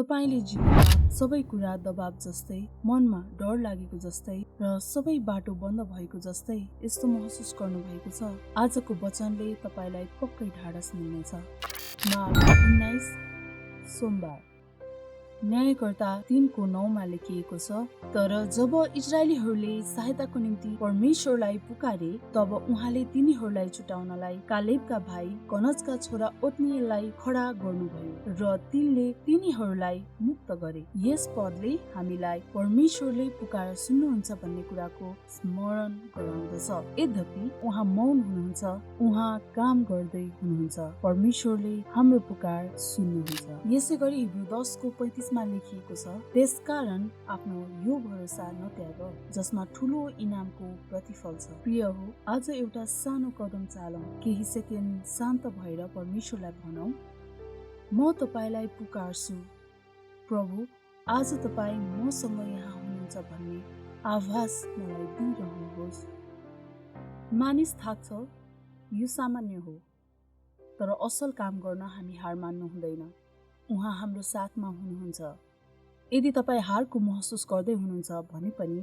तपाईले जीवनमा सबै कुरा दबाब जस्तै, मनमा डर लागेको जस्तै र सबै बाटो बन्द भएको जस्तै यस्तो महसुस गर्नुभएको छ। आजको वचनले तपाईलाई पक्कै ढाडस मिल्नेछ। मार्क 19 सोमबार। न्यायकर्ता 3:9 लेखिएको छ, तर जब इजरायलीहरूले सहायताको निम्ति परमेश्वरलाई पुकारे, तब उहाँले तिनीहरूलाई छुटाउनलाई कालेबका भाइ कनजका छोरा ओत्निएललाई खडा गर्नुभयो र तिनले तिनीहरूलाई मुक्त गरे। यस पदले हामीलाई परमेश्वरले पुकार सुन्नुहुन्छ भन्ने कुराको स्मरण गराउँदछ। यद्यपि उहाँ मौन हुनुहुन्छ, उहाँ काम गर्दै हुनुहुन्छ। परमेश्वरले हाम्रो पुकार सुन्नुहुन्छ। यसैगरी हिब्रू 10:35 मा लेखिएको छ, त्यसकारण आफ्नो यो भरोसा नत्याग जसमा ठूलो इनामको प्रतिफल छ। प्रिय हो, आज एउटा सानो कदम चालौं। केही सेकेन्ड शान्त भएर परमेश्वरलाई भनौं, म तपाईलाई पुकार्छु प्रभु। आज तपाई मसँग यहाँ हुनुहुन्छ भन्ने आभास मलाई दिइरहनुहोस्। मानिस थाक्छ, यो सामान्य हो, तर असल काम गर्न हामी हार मान्नु हुँदैन। उहाँ हाम्रो साथमा हुनुहुन्छ। यदि तपाई हारको महसुस गर्दै हुनुहुन्छ भने पनि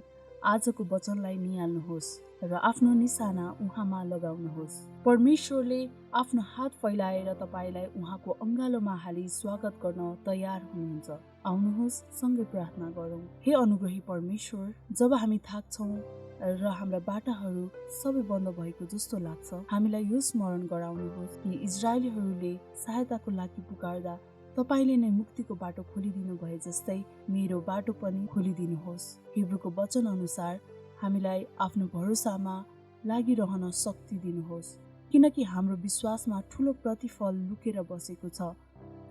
आजको वचनलाई निहाल्नुहोस् र आफ्नो निशाना उहाँमा लगाउनुहोस्। परमेश्वरले आफ्नो हात फैलाएर तपाईलाई उहाँको अंगालोमा हाली स्वागत गर्न तयार हुनुहुन्छ। आउनुहोस् सँगै प्रार्थना गरौँ। हे अनुग्रही परमेश्वर, जब हामी थाक्छौँ र हाम्रा बाटाहरू सबै बन्द भएको जस्तो लाग्छ, हामीलाई यो स्मरण गराउनुहोस् कि इजरायलीहरूले सहायताको लागि पुकार्दा तपाईले नै मुक्तिको बाटो खोलिदिनु भए जस्तै मेरो बाटो पनि खोलिदिनुहोस्। हिब्रूको वचन अनुसार हामीलाई आफ्नो भरोसामा लागिरहन शक्ति दिनुहोस्, किनकि हाम्रो विश्वासमा ठूलो प्रतिफल लुकेर बसेको छ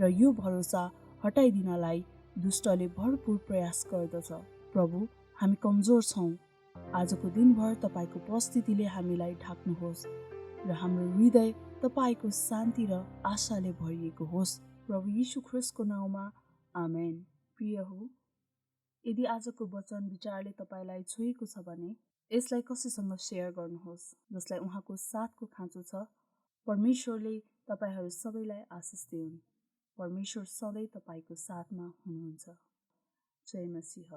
र यो भरोसा हटाइदिनलाई दुष्टले भरपूर प्रयास गर्दछ। प्रभु, हामी कमजोर छौं। आजको दिनभर तपाईको उपस्थितिले हामीलाई ढाक्नुहोस् र हाम्रो हृदय तपाईको शान्ति र आशाले भरिएको होस्। प्रभु यीशु ख्रीष्टको नाउँमा आमेन। प्रिय हो, यदि आजको वचन विचारले तपाईलाई छोएको छ भने यसलाई कसैसँग शेयर गर्नुहोस् जसलाई उहाँको साथको खाँचो छ। परमेश्वरले तपाईहरू सबैलाई आशिष दिउन्। परमेश्वर सधैँ तपाईको साथमा हुनुहुन्छ। जय मसीह।